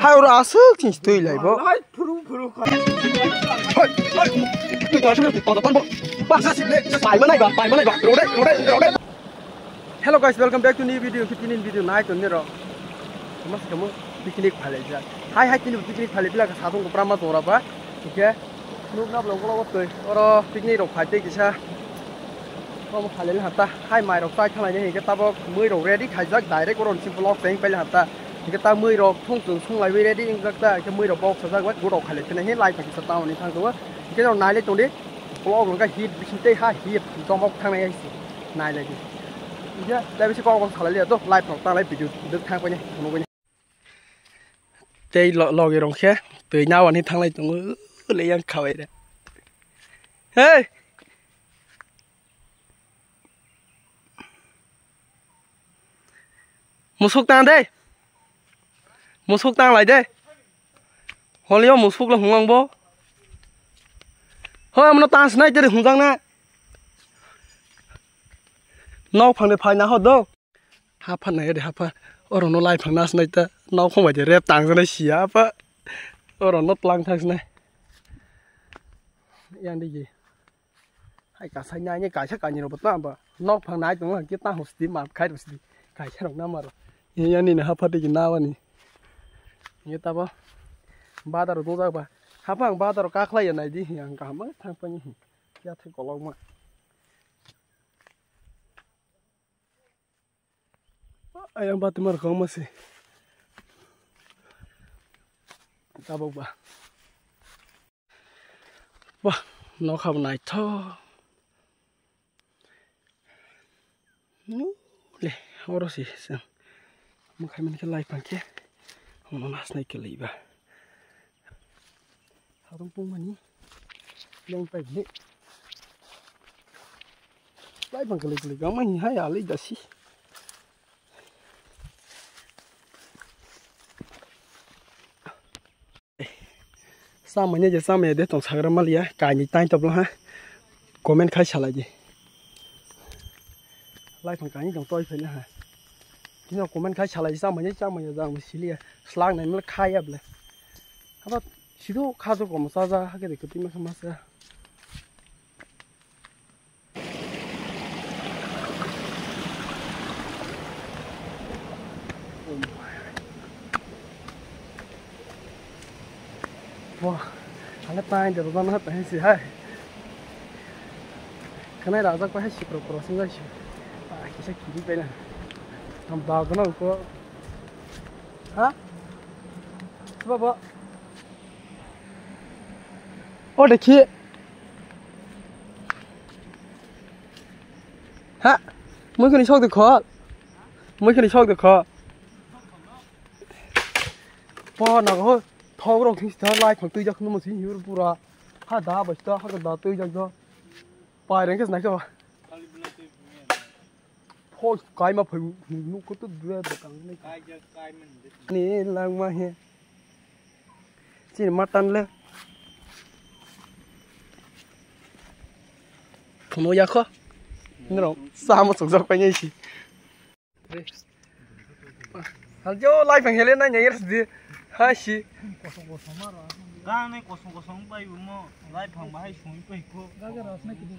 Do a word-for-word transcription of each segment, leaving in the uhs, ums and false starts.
Hai oro aswk chini twi lai bo. Hello guys, welcome back to new video. Khe tini video nai tongni rok. Mas kamu picnic phai lai jak. Hai hai tini picnic phai lai bila ka satung ko prama tora ba. Oke. Nuk nap long ko twi. Oro picnic rok phai tei kisa. Omo phai lai hata. Hai mai rok chai thalai ni hingke tabok mui rok ready khai jak direct oro sim vlog teng phai lai hata. Hingke ta mui rok thung thung sung lai ready wng jak ta. Hingke mui rok bok sa jak ba gurok khai lai tene he lai pa kisa town ni thang do. Hingke rok nai lai tong di. Vlog rok ka hit bising tei ha hit jomok thang nai hai si. Nai lai di. Iya, da bisi kok kok salai liya to, live rok ta lai video dek thang pani, phunuk pani. Tei lo-, logi rong khe, twi nawani thang lai tongo, le yang khawai re. Hey! Musuk tang de. Musuk tang lai de. Holio musuk le hung ang bo. Hoi, amno tang sinai teri hung jang na. Nok phang de phai na ho do. Hapha nai de hapha. Oro no lai phang na sinai ta. Nok phang bai de rep tang sinai sia hapha. Oro no tlang thang sinai. Yang de ye. Hai kasai nai ni kaisa kani rok bo tamo. Nok phang nai tong khe ta hosti ma khai rosti. Kaisa rok na maro. Ye yani na hapha de na wani. Ye tabo. Badar do jak ba. Hapha ang badar ka khlai ya nai di ang kaham thang pani. Ya thai kolok ma. Ayang bati mar kong masi. Tabok ba. Wah, nokha bo naithok. Nu le, oro si sang. Mo khai man khe lai pang khe. Ono nas nai khe lai ba. Harung pung mani. Yang pai bini. Lai bang kali kali gama ni hai alai dasi. Samanya je samanya de tong sagra malia kani tain toblo ha. Comment khai salai di. Lai phang kani tong toi phai na ha. Kino comment khai salai samanya samanya jang siliya. Slak nai mal khaya ble. Haba sido khajo kom saja hake de kutima khamasa. Wah, ale pai de roda na pai si hai. Kanai rajak pai si pro pro sing si. Ah, kisa kiri pai na. Tam ba gana ko. Ha? Baba. O dekhi. Ha, mui khani sok de kho. Mui khani sok de kho. Po na ho, thok rok this ta lai phang tui jak no mo si yur pura. Ha da ba sta ha da tui jak do. Pai reng kes na ka. Phoi kaima phai nuk ko tu dua da kang ne. Ni langma he. Chini matan le. Thono ya kho. Nro sama sok sok pai nei si. Hal jo lai phang hele na nyai ras di. Ha si. Kang ne kosong kosong bai mo lai phang bahai sung pai ko.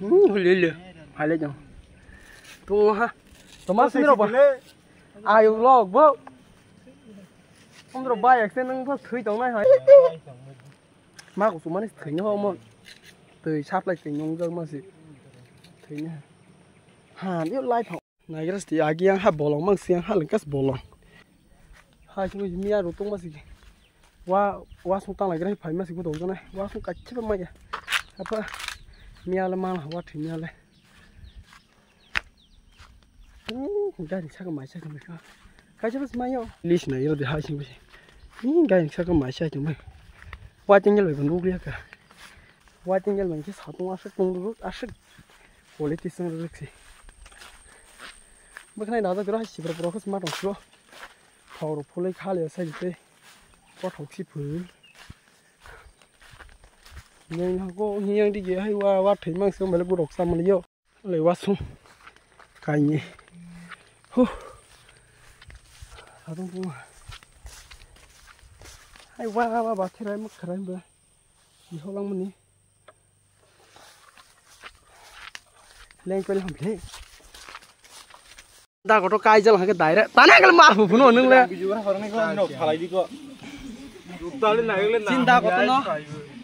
Hmm, hule le. Hale jong. Tu ha. Thomas ni ro ba. Ayo vlog bo. Om ro ba ek sen nang ba thui tong nai hai. Ma ko sumani thwini ho mo. Twi supply twi nungjak ma si. Thwini. Ha, yo lai phang. Naigra sti agi yang ha bolong mang siang ha lengkas bolong. Ha simi miya rutung ma si. Wa, wa sung tang lai gra phai ma si gudong jana. Wa sung kachhe ba maya. Apa miya le mal wa thwini le. Hmm, gari saka mai saka mai ka. Kaisa bas mayo. Lis na yero de hai sing bas. Hmm, gari saka mai saka mai. Wa tingel bai nukliya ka. Wa tingel bai ke satung aswk tong ruk aswk. Quality sing ruk si. Baknai na da gro hai sibra bro khas ma tong sro. Thau ro phulai khale sai te. Ko thok si phu. Neng ha ko hiyang dige hai wa wa thai mang sing bale gurok sa man yo. Le wasung. Kaini. Huh. Adung puma. Hai wa wa wa thirai mak kharai ba. Ni holang mani. Leng pel ham le. Da koto kaijal hake daire. Tana kal ma bu no nung le. Sinda kotono,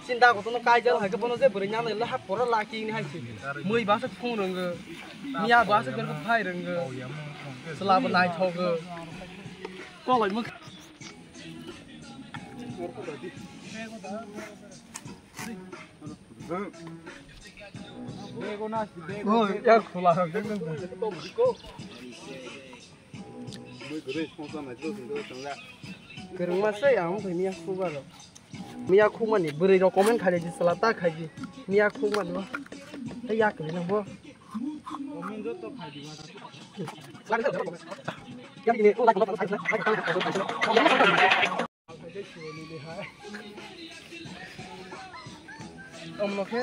sinda kotono kaijal hai ke bono je bwrwi nyana le hak pora laki ni hai se. Mui ba se khung rwngw. Miya ba se berko phai rwngw. Sela bo naithok. Koloi muk. Oh, ya khula. Kwrwngma se ang wngkha miya khukbar rok. Miya khukmani bwrwi rok comment khaidi, chwla ta khaidi. Miya khukmani bo. Tei yak kwrwi nang bo. Omno khe.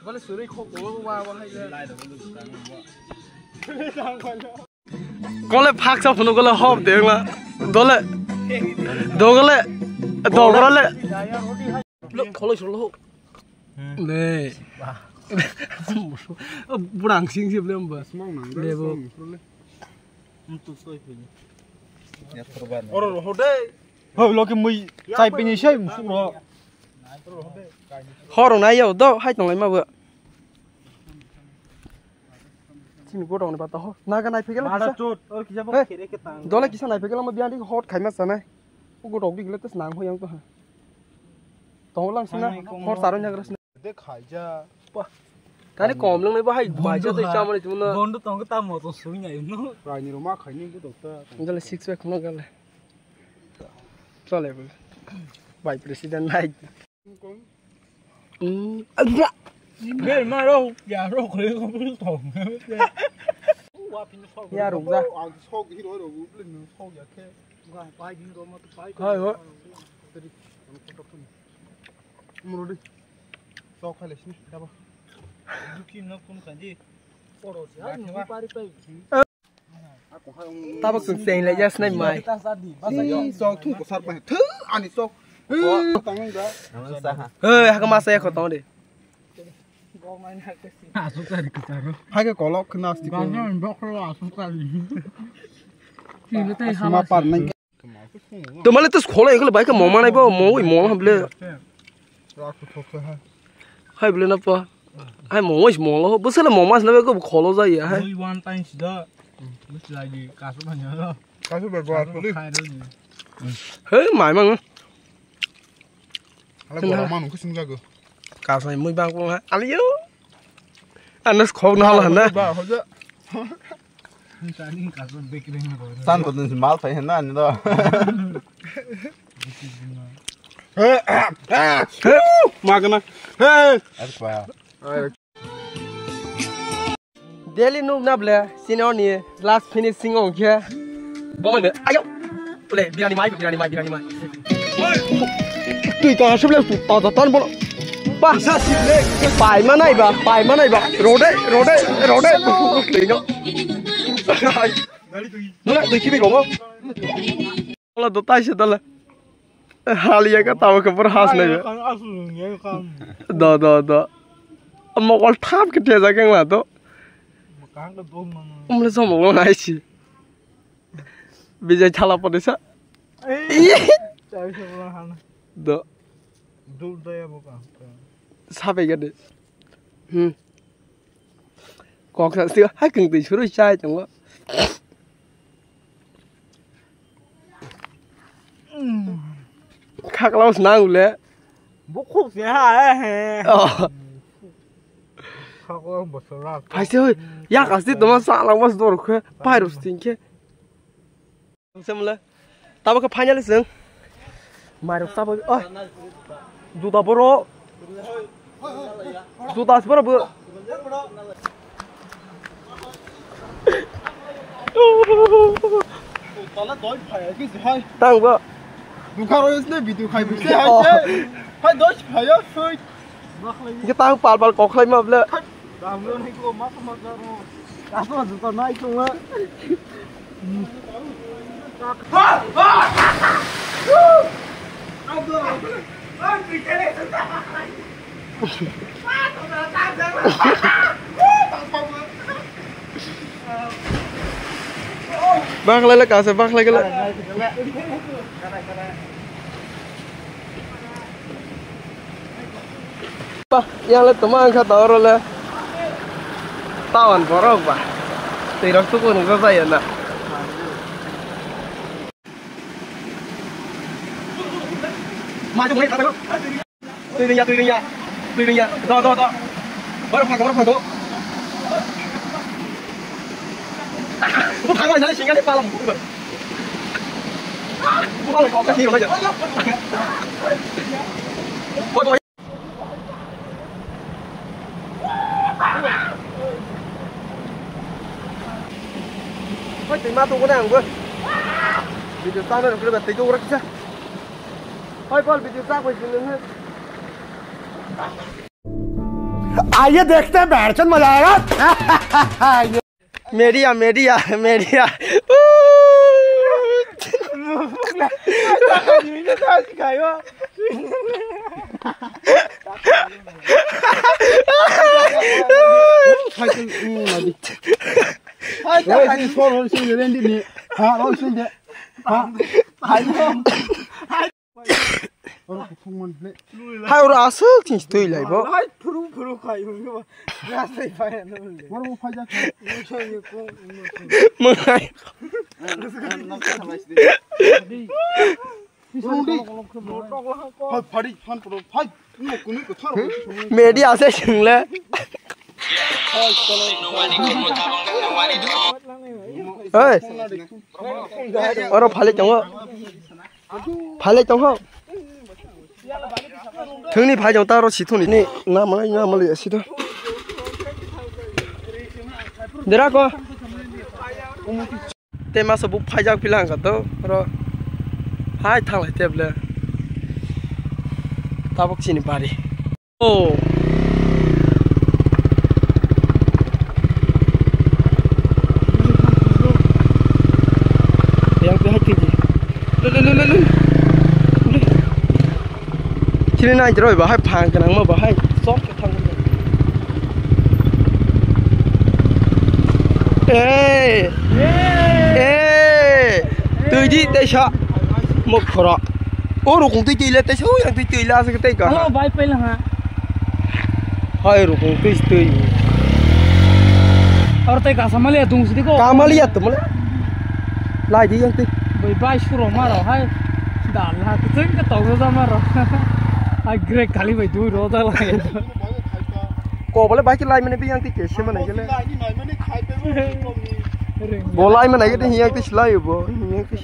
Bale suri khok wa wa hai le. Kole phak sa phunu kole hop de la. Dole. Dogole. Dogole. Kholo solo. Le. Burang sing sip le mba. Smong nang. Le bo. Oro roho de. Hoi loki mui chai pini sei musuk ro. Horo na yo do hai tong lai ma bo. Sini go dong ni ba to ho. Na ga nai phegel. Mara chot. Or kisa bo khere ke tang. Dole kisa nai phegel ma biyan di hot khai ma sanai. Ugo rok digle tes nang hoyang to ha. Tong lang sina hor saro nyagra sina. De khaija. Kani kom lang nai bahai baija to chamani tumna. Bondo tong ta mo to sui nai no. Raini roma khaini bu dokta. Gale six pack no gale. Chole bu. Bai president nai. Hmm. Ber ma ro ya ro khole ko bu tong. Ya ruk ja. Ang sok hi ro ro bu le no sok ya khe. Hai, hai. Murudi. Sok khai le sini, daba. Duki no kun kandi. Poro si, hai, nunggu pari pai. Tabo kun seng le jas nai mai. Si, sok thung ko sar pai. Thu, ani sok. Tang da. Hei, haka masa ya khotong de. Asuk tari kitaro. Hake kolok kena asti ko. Ganyo dokro asuk tari. Sima par nai. Tomale tus khola ekle bai ka moma nai ba mo wi mo hable. Hai bole na pa. Hai mo wi mo lo. Busala moma na ba ko kholo ja ya hai. Wi one time sida. Bus lagi kasu banya lo. Kasu ba go asu. Hei mai mang. Ala go manu kusung jago. Kasai mui bang ko ha. Aliyo. Anas khok na hala na. Ba hoja. Tan ko din mal thai na ni do. Magana. Hey. Daily nuk na ble sini oni last finishing ong khe. Bomai de ayo. Ble birani mai birani mai birani mai. Tui ka hasib le tu ta ta tan bolo. Ba. Pai ma nai ba pai ma nai ba. Rode rode rode. Tui no. Mula tui kibi romo. Ola do taise dala. Haliya ka tawa ka por has nai. Do do do. Mokol thap ke teja keng la do. Umle somo lo nai si. Bijai thala pore sa. Do. Sabai ga de. Hmm. Kok sa sio hai keng tui suru chai tongo. Khaklau snang le. Bukhuk se ha he. Oh. Khaklau bosora. Phaise hoi. Yak asti toma sa lang mas dor khe. Pairus tin khe. Samla. Tabo khe finally seng. Mairok sabo. Oh. Juta boro. Juta se boro bo. Tang bo. Dukha roi sne video khai bise hai se. Hai doi phaya soi. Hwnkhe tang pal pal kok khlai ma ble. Bakhlai le kasa, bakhlai le. Ba, yang le toma wngkha ta oro le. Tawan borok ba. Twi rok tuku nungsa jaya na. Twi ring ya, twi ring ya. Twi ring ya. Do, do, do. Borok phago, borok phago. Buphang bai jani singani palam. Buphang bai kok kasi rok aja. Hoi, twi ma tugo na ang bo. Video channel rok ba twi tugo raksa. Hoi, bol video chak bai sini. आइए देखते हैं, बहरचंद मजा आएगा। Media, media, media. Hai oro aswk chini twi lai bo. Hai phuru phuru khai hwnwi bo. Gas bai phai ano hwnwi. Borok bo phaijak kha. Mwnai. Hai phari phan pro phai. Mo kunu ko thar. Media se single. Hey. Oro phale tongo. Phale tong ho. Thungni phai jong ta ro si thungni. Ni na ma na ma le si to. Dera ko. Te masa bu phai jak pila ang to ro. Hai thang lai te ble. Tabuk chini bari. Oh. Yang tu hati je. Lul, lul, lul, lul. Lul. Sini nai jeroi bahai phang kenang ma bahai. Sok ke thang. Eh. Eh. Tui di te sa. Mok khoro. O rukung twi twi le tei sui ang twi twi le aswk tei ka. Oh, bai pela ha. Hai rukung twi twi. Or tei kasa mali atung sidi ko. Kamali atung mali. Lai di yang twi. Bai bai suro maro hai. Dal ha kutung ka tau sa maro. Ai grek kali bai dui ro da lai. Ko bole bai ki lai mane bi yang twi ke se mane gele. Bo lai mane gele yang twi slai bo. Yang twi.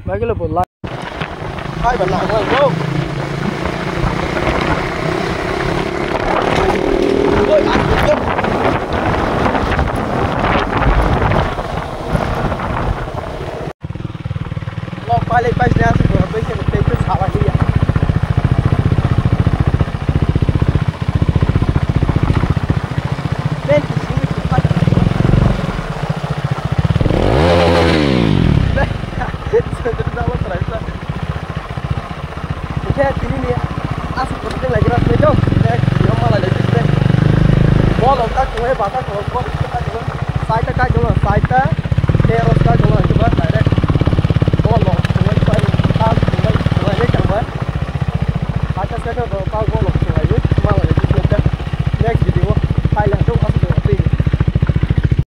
Bai gele bo lai. Hai ba lang lang bro. Lok pai le pai sini asuk bro, pai sini pai sini sawa dia. Hwnkhe tini ni aswk kotor lai gra sini jok, hwnkhe tini ma lai lai sini. Bol rok ta kuhai bata kuhai bol rok ta kuhai. Saita kai jolo, saita, teros kai jolo, hwnkhe ba direct. Bol rok kuhai pai, ta kuhai kuhai le kang ba. Saita saita bol rok ta bol rok